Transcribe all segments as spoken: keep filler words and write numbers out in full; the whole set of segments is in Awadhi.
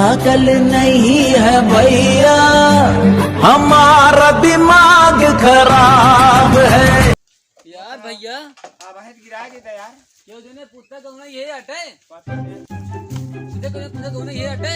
अकल नहीं है भैया, हमारा दिमाग खराब है। यार भैया। हाँ भाई, गिरा देता यार। क्यों जने पुस्तक गौना ये हटे? पता नहीं। पुस्तक गौना, पुस्तक गौना ये हटे?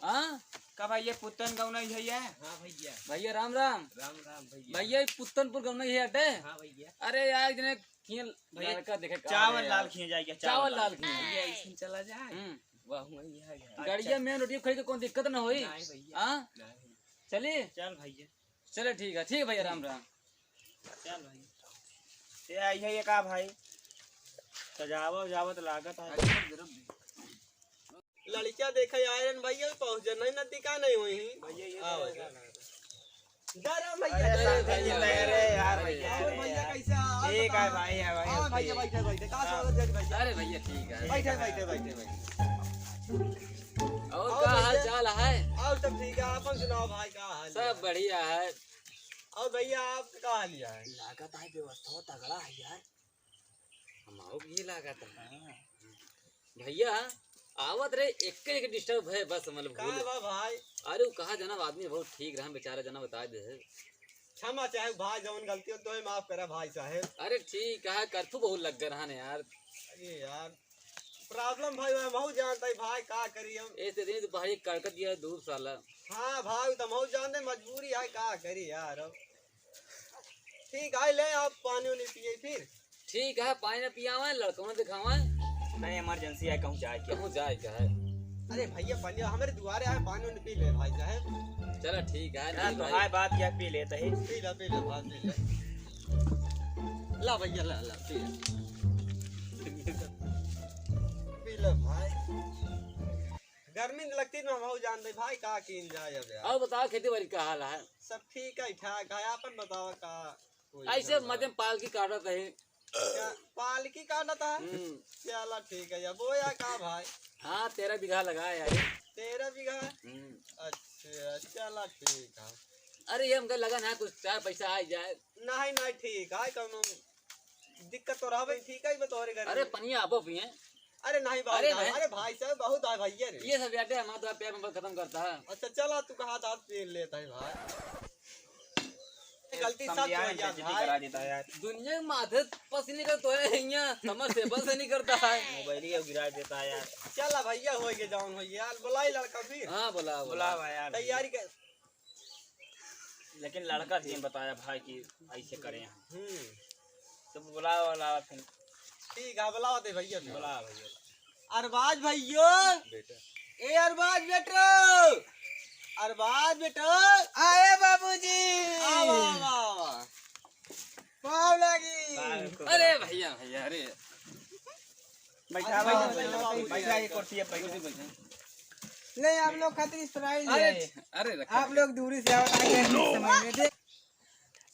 हाँ? का भाई, ये पुस्तक गौना ये है? हाँ भैया। भैया राम राम। राम राम भैया। भैया, ये पुस्तनपुर गौना ये हटे? हाँ भैया। अरे यार, जने खिए भैया, लड़का देखे का चावल यार। लाल खिए जाएगा, चावल चावल लाल लाल। खिए। भैया, ऐसे चला जाए। हम्म। वाह, वही है यार। गड़िया में रोटी खाई तो कौन दिक्कत ना होई? नहीं भैया। हाँ? नहीं। चली? चल भैया। चले, ठीक है, ठीक है भैया, राम राम। चल भाई। ये आई है, ये का भाई? सजावा उजावा तो लागत है। लड़कियां देखे आए रहन भैया, पहुंच जाए, नहीं नदी का नहीं हुई। भैया, ये आओ तो भैया। जरा भैया, अरे, जरा भैया, भैया। अरे यार, भैया, और भैया, यार। कैसे? और ठीक है बताओ। भाई, है भाई, हाँ, भैया, ठीक। बैठे, बैठे। का स्वागत है भैया? अरे भैया, ठीक है। बैठे, बैठे, बैठे, बैठे। और और का हाल भैया? चाल है? और सब ठीक है, अपन सुनाओ भाई, का हाल सब है? बढ़िया है। और भैया, आपका का हाल है? लागत है व्यवस्था तगड़ा है यार। हमारो भी लागत है। हाँ। भैया, आवत रहे, एक एक डिस्टर्ब है बस, मतलब का भूल। बा भाई? अरे, वो कहा जना आदमी बहुत ठीक रहा, बेचारा जना बता दे है। क्षमा चाहे भाई, जौन गलती हो तो माफ करा भाई साहेब। अरे ठीक है, कर्फ्यू बहुत लग गए रहा ना यार। अरे यार, प्रॉब्लम भाई, मैं बहुत जानता है भाई, का करी हम? ऐसे दिन तो भाई कड़कत गया दूर साला। हाँ भाई, तो बहुत जानते, मजबूरी है, का करी यार अब। ठीक है, ले आप पानी उनी पिए फिर। ठीक है, पानी ना पियावे, लड़कवा दिखावे। नहीं, इमरजेंसी है, कहूँ जाए के। कहूँ जाए के है। अरे भैया, पानी हमारे दुआरे आए, पानी उनी पी ले भाई साहब। चलो ठीक है, यार, नहीं तो भाई। हाय बात क्या, पी लेते ही। पी ले, पी ले भाई, पी ले। ला भैया, ला, ला, पी ले। पी ले भाई। गर्मी तो लगती ना, हम जान दे भाई, का कीन जाए अब यार। और बताओ, खेती बाड़ी का हाल है? सब ठीक है, ठाक है, आपन बताओ का? कोई ऐसे ऐसा मजे में पालकी काटत है। क्या पालकी काटत है? हम्म। चला ठीक है, अब बोया का भाई? हाँ, तेरह बीघा लगा है यार। तेरह बीघा? हम्म। अच्छा, चला ठीक है। अरे, ये हमके लगा ना कुछ चार पैसा आ जाए। नहीं, नहीं, ठीक है, कौनो दिक्कत तो रहबे, ठीक है, बा तोहरे घर अरे, में। पनिया आबो भी है। अरे नहीं, अरे भाई, नहीं। अरे भाई साहब, बहुत है भैया रे। ये सब यादें हमारा तो प्यार में खत्म करता है। अच्छा, चला, तू कहा था, पी लेता है भाई। गलती सब समझिया हो है, गया बेइज्जती भाई। करा देता है यार। दुनिया में माथे पसीने का तो है यहाँ, समझ से बस नहीं करता है। मोबाइल ही गिरा देता है यार। चला भैया, हो गया, जाऊन हो गया यार, बुलाई लड़का फिर। हाँ, बुला, बुला। बुला भाई यार। तैयारी कर। लेकिन लड़का से बताया भाई कि ऐसे करें हम। हम्म। तो बुलावा, बुलावा फिर। ठीक है, बुलावा दे भैया फिर। बुलावा भैया। अरबाज भैयो। बेटा। ए अरबाज बेटो। अरबाज बेटो। आए बाबूजी। आवा, आवा, आवा। पाँव लागी। पाँव को अरे भैया, भैया, अरे। बैठा, हाँ, बैठा, बैठा, बैठा, बैठा, बैठा, एक कुर्सी पे बैठा। बैठा। नहीं, आप लोग खातिर Sprite ले अरे, आए। अरे, रखा, आप रखा। लोग दूरी से आओ, ताकि हम समझ में दे।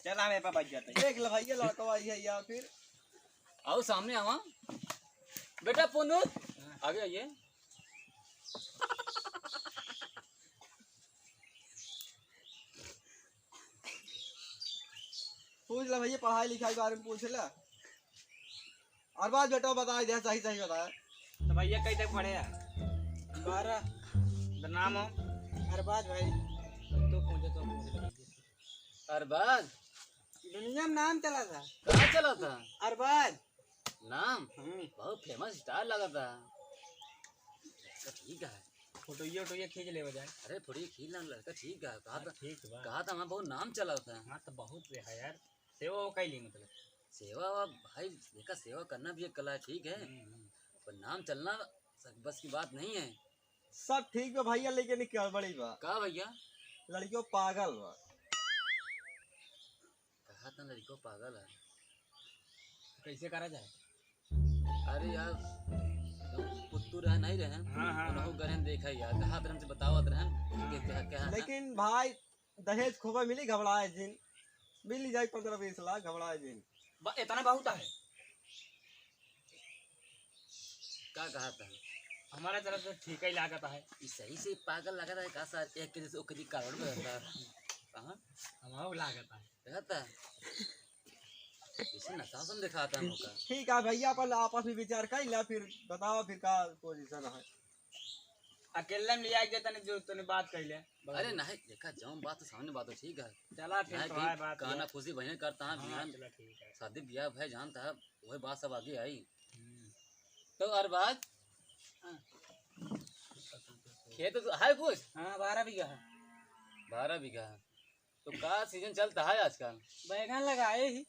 चल, हम ए पे बैठ जाते हैं। देख लो भैया, लड़का आई है या फिर। आओ, सामने आवा। बेटा, पुनू, आगे आइए। पूछ ला भैया, पढ़ाई लिखाई के बारे में पूछ ला। अरबाज बेटा बता दे, सही सही बता। तो भैया कई तक पढ़े है? बारह। तो नाम हो? अरबाज भाई। तो पूछो, तो पूछो। अरबाज? दुनिया में नाम चला था। कहाँ चला था? अरबाज। नाम? हम्म। बहुत famous star लगा था। तो ठीक है। फोटोइया वोटोइया खींच लेवा जाए। अरे, फोटोइया खींच लेवा, लड़का ठीक है। कहा हाँ, था, ठीक बा। कहा था, वहाँ बहुत नाम चला होता है। हाँ, तो बहुत है यार। सेवा वो कैली मतलब? सेवा वा भाई, देखा, सेवा करना भी एक कला है, ठीक है। हम्म, हम्म। पर नाम चलना सब बस की बात नहीं है। सब ठीक बा भैया, लेकिन एक गड़बड़ी बा। का भैया? लड़कियों पागल बा। कहा था लड़कियों पागल है। कैसे करा जाए? अरे यार, जब पुत्तू रहे नहीं रहे, हाँ, हाँ, उन्हों हाँ। गरहन देखा यार, कहा तरह से बतावत रहे हाँ, कि क्या, हाँ। क्या है ना? लेकिन भाई, दहेज खूबे मिली, घबराए जिन, मिली जाए पन्द्रह बीस लाख, घबराए जिन। बा-, इतना बहुत है। का कहा था? हमारे तरफ से ठीक ही लागत है। ई सही से पागल लागत है का सर? एक के जैसे ओके जी कारण में रहता है। हाँ? हमारो लागत है। रहता है। इसे नशा से दिखाता है मौका। ठीक है भैया, अपन आपस में विचार कर लिया, फिर बताओ फिर का position है। अकेले में लिया के तनी जो तनी बात कइले। अरे नहीं, देखा, जौन बात तो सामने बात तो ठीक है। चला, ठीक नहीं, तो ठीक, है बात कहना ये। खुशी बहने करता है, हाँ, बिहान चला, ठीक है। शादी ब्याह भाई जानता है, वही बात सब आगे आई। हम्म। तो अरबाज, हाँ। खेत तो है कुछ? हाँ, बारह बीघा है। बारह बीघा है। तो का सीजन चलता है आजकल? बैगन लगाए ही।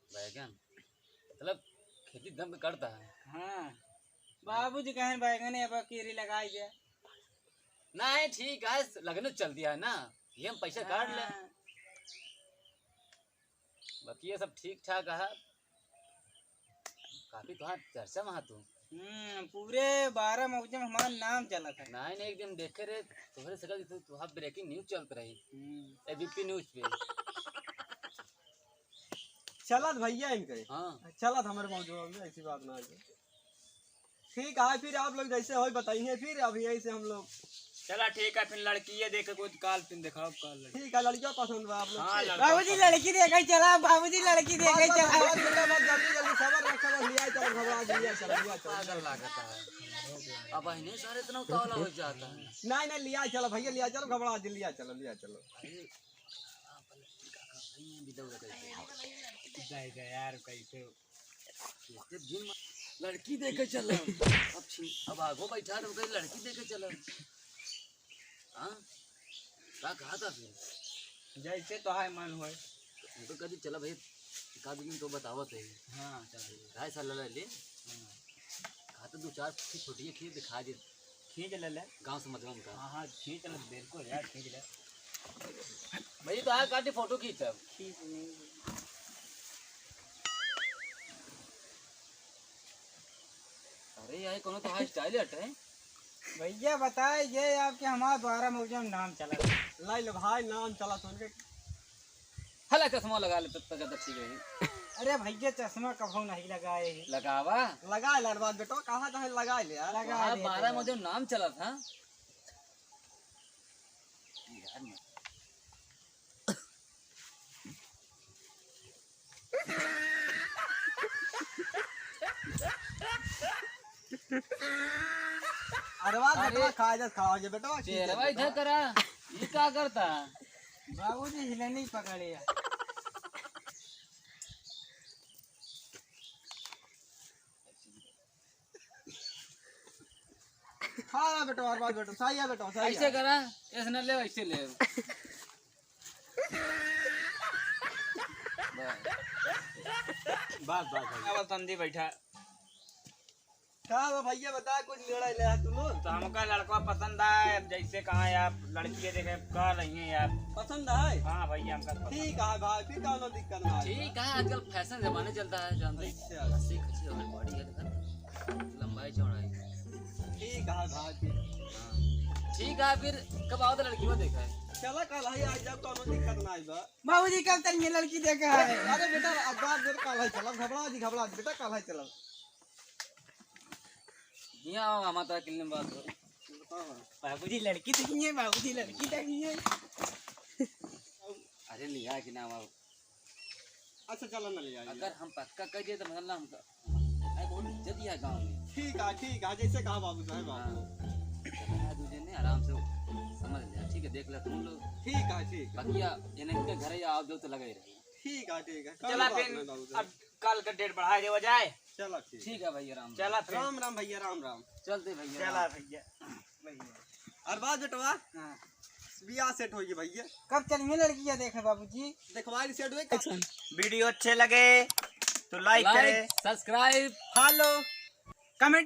बैगन? मतलब खेती दम पे करता है? हाँ। बाबूजी कहें बैगन अब कीरी लगाई दे। नहीं, ठीक है, लगन चल दिया है ना, ये हम पैसा काट ले। हाँ। बाकी ये सब ठीक ठाक है। काफी तोहार चर्चा में हा तू। हम्म, पूरे बारह मौजा में हमार नाम चलत है। नहीं, नहीं, एक दिन देखे रे, तोहरे सकल तू, तोहार ब्रेकिंग न्यूज चलत रही। हम्म। एबीपी न्यूज पे। चलत भैया इनके। हाँ। चलत हमारे मौजूद में, ऐसी बात ना है। ठीक है, फिर आप लोग जैसे होई बताइए, फिर अब यहीं से हम लोग। चला ठीक है, फिर लड़की ये देखे कोई काल, फिर दिखाओ काल लड़की। ठीक है, लड़कियों पसंद बा आप लोग हाँ, के? लड़का बाबूजी पसंद। लड़की देखे चला, बाबूजी लड़की देखे बस, बस, चला। बस, बस, बस, जल्दी, जल्दी, सबर रखा, बस, लिया चलो, घबरा, लिया चलो, लिया चलो। पागल लागत है। अब इन्हें सारे इतना उतावला हो जाता है। नहीं, नहीं, लिया चलो भैया, लिया चलो, घबरा, लिया चलो, लिया चलो। अरे, जाएगा यार, कैसे? एते दिन में लड़की देखे चला। अब छी-, अब आगो बैठा तो कहीं लड़की देखे चला। हाँ? का कहा था फिर? जैसे तो है मन होए। उनको कभी चला भाई, एक आध दिन तो बतावत है। हाँ, चल। ढाई साल ले ले। हाँ। कहा तो दो चार फुटी खींच दिखा दे। खींच ले ले। गाँव समझवा में का। हाँ, हाँ, खींच ले, बिल्कुल यार, खींच ले। भाई, तो आया काटी फोटो खींचब। खींच ले। अरे, यही कोनो तो हाई स्टाइल हटे। भैया, बताए, ये आपके हमारे द्वारा मौजूद नाम चला। लाई लो भाई, नाम चला सुन के। हला चश्मा लगा ले, तब तक ज्यादा ठीक रही। अरे भैया, चश्मा कभो नहीं लगाए ही। लगावा। लगा ले, अरबाज बेटो, कहा तो है, लगा ले यार। लगा हाँ, ले बारह तो। में जो नाम चला था। यार, मैं अरबाज अरे, बेटवा, खा जा, खा जा, बेटवा, खींच चेहरवा जा, इधर बेटवा। करा, ये का करता? बाबूजी हिलनी पकड़े। खा बेटवा, अरबाज बेटवा, सही है बेटवा, सही ऐसे है। करा, ऐसे न ले, ऐसे ले। बस, बस, बस। अब तंदी बैठा। का बा भैया, बता, कुछ लड़ाई ले तू लोग? तो हमका लड़का पसंद आए, अब जैसे कहा है आप, लड़की देखे, कह रही हैं आप। पसंद आए? हाँ भैया, हमका पसंद ठीक है भाई, फिर कौनो दिक्कत ना है। ठीक है, आजकल फैशन जमाने चलता है, जानते हैं। अच्छा। हंसी खुशी और बॉडी है, देखा? लंबाई चौड़ाई। ठीक है भाई, फिर। हाँ। ठीक है, फिर कब आओ तो लड़की को देखा है। चला, कल ही आ जाओ, कौनो दिक्कत ना है बा। बाबूजी, कब तक ये लड़की देखा है? अरे बेटा, अब बात बेटा, कल ही चला, घबरा जी, घबरा जी, बेटा, कल ही चला। यहाँ आओ, हमारा तो किलने बात हो। हाँ, हाँ। बाबूजी लड़की देखी है, बाबूजी लड़की देखी है। अरे लिया कि ना आओ। अच्छा, चलो ना लिया, अगर लिया। हम पक्का कर दिए तो मतलब ना हमका, अरे बहुत इज्जत दिया गाँव में। ठीक है, ठीक है, जैसे कहा बाबू साहब, बाबू। हाँ। चलो ना, दूजे ने आराम से समझ लिया, ठीक है, देख ले तुम लोग। ठीक है, ठीक है। बाकी या, इन्हें इनके घर या आओ जो तो लगे रही। ठीक है, ठीक है, चला कौनो बात फिर, नहीं बाबू साहब। अब कल का डेट बढ़ा देवा जाए। चला ठीक। ठीक है भैया, राम चला राम। फिर। राम राम भैया, राम राम। चलते भैया, चला राम। भैया, भैया। अरबाज बेटवा, हाँ। बियाह सेट होई भैया। कब चलेंगे लड़कियाँ देखे बाबूजी? देखवाई सेट होई। वीडियो अच्छे लगे तो लाइक लाइक, करें। सब्सक्राइब, फॉलो, कमेंट।